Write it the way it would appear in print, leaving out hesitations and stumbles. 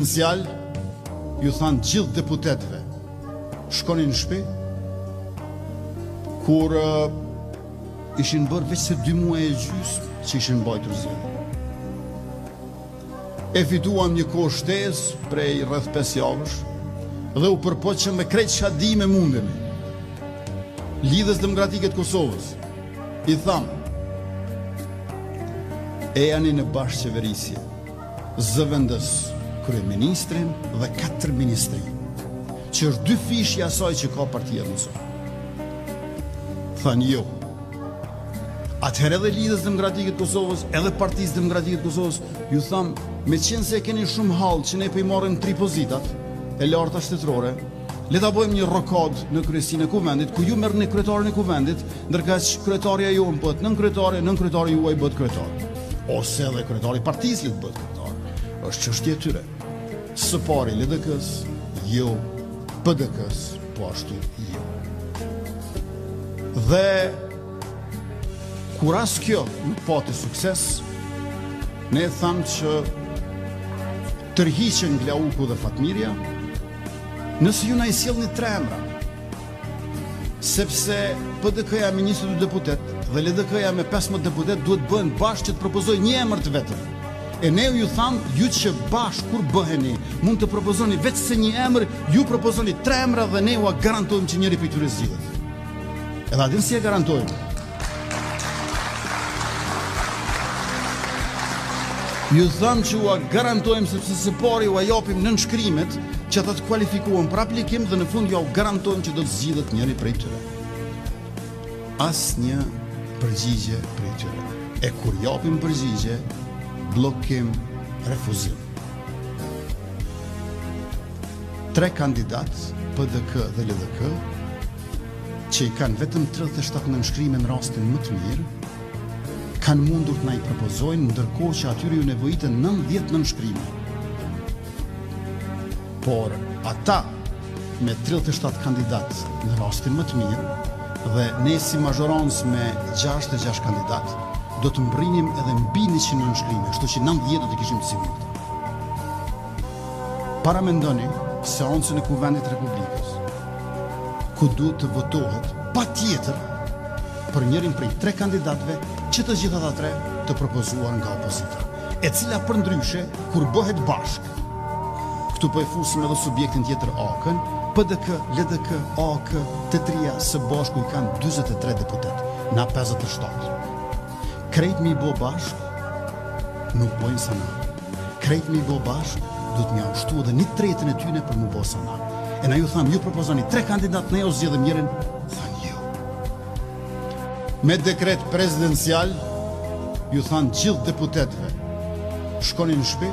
Presidencial ju thanë gjithë deputetëve shkoni në shpi kur ishin bërë veç se dy muaj e gjysmë që ishin mbajtur zgjedhjet. E fituam një kohë shtesë prej rreth 5 javësh dhe u përpoqëm me krejt çka dimë e mundemi. Lidhjes Demokratike të Kosovës i thamë ejani në bashkëqeverisje. Zëvendës kryeministrin dhe katër ministri, që është dyfishi i asaj që ka partia jonë sot. Thanë jo. Atëherë edhe Lidhjes Demokratike të Kosovës, edhe Partisë Demokratike të Kosovës, ju thamë, meqenëse e keni shumë hall që ne po i marrim tri pozitat e larta shtetërore, Le ta bëjmë një rokadë në kryesinë e Kuvendit, ku ju merrni kryetarin e Kuvendit, ndërkaq kryetarja jonë bëhet nënkryetare, nënkryetari juaj bëhet kryetar. Ose edhe kryetari i partisë le të bëhet kryetar. Është çështje e tyre. Së pari LDK-s, jo, PDK-s, po ashtu jo. Dhe kur as kjo nuk pati sukses, ne thamë që tërhiqen Glauku dhe Fatmirja, Nëse ju na i sjellni tre emra, sepse PDK-ja me 22 deputetë dhe LDK-ja me 15 deputetë duhet të bëhen bashkë që të propozojnë një emër të vetëm. E ne ju thamë, ju që bashkë kur bëheni, mund të propozoni veç se një emër, ju propozoni tre emra dhe ne ua garantojmë që njëri prej tyre zgjidhet. Edhe a din si e garantojmë? Ju thamë që ua garantojmë sepse së pari ua japim nënshkrimet që ata të kualifikohen për aplikim dhe në fund jua garantojmë që do të zgjidhet njëri prej tyre. Asnjë përgjigje prej tyre. E kur japim përgjigje, bllokim, refuzim. Tre kandidatë, PDK dhe LDK, që i kanë vetëm 37 nënshkrime në rastin më të mirë, kanë mundur të na i propozojnë ndërkohë që atyre ju nevojiten 90 nënshkrime. Por ata me 37 kandidatë në rastin më të mirë dhe ne si mazhorancë me 66 kandidatë do të mbrinim edhe mbi 100 nënshkrime, kështu që 90 do të kishim të sigurt. Paramendoni seancën e Kuvendit të Republikës, ku duhet të votohet patjetër për njërin prej tre kandidatëve që të gjithë ata tre të propozuar nga opozita, e cila përndryshe kur bëhet bashkë, këtu po e fusim edhe subjektin tjetër AAK-n, PDK, LDK, AAK, të tria së bashku i kanë 43 deputetë, na 57. Krejt me i bo bashkë, nuk bojnë sa na. Krejt me i bo bashkë, duhet me jau shtu edhe një tretën e tyne për mu bo sa na. E na ju thamë, ju propozoni tre kandidatë, ne ju zgjedhim njërin, thanë jo. Me dekret prezidencial, ju thanë gjithë deputetëve, shkoni në shpi.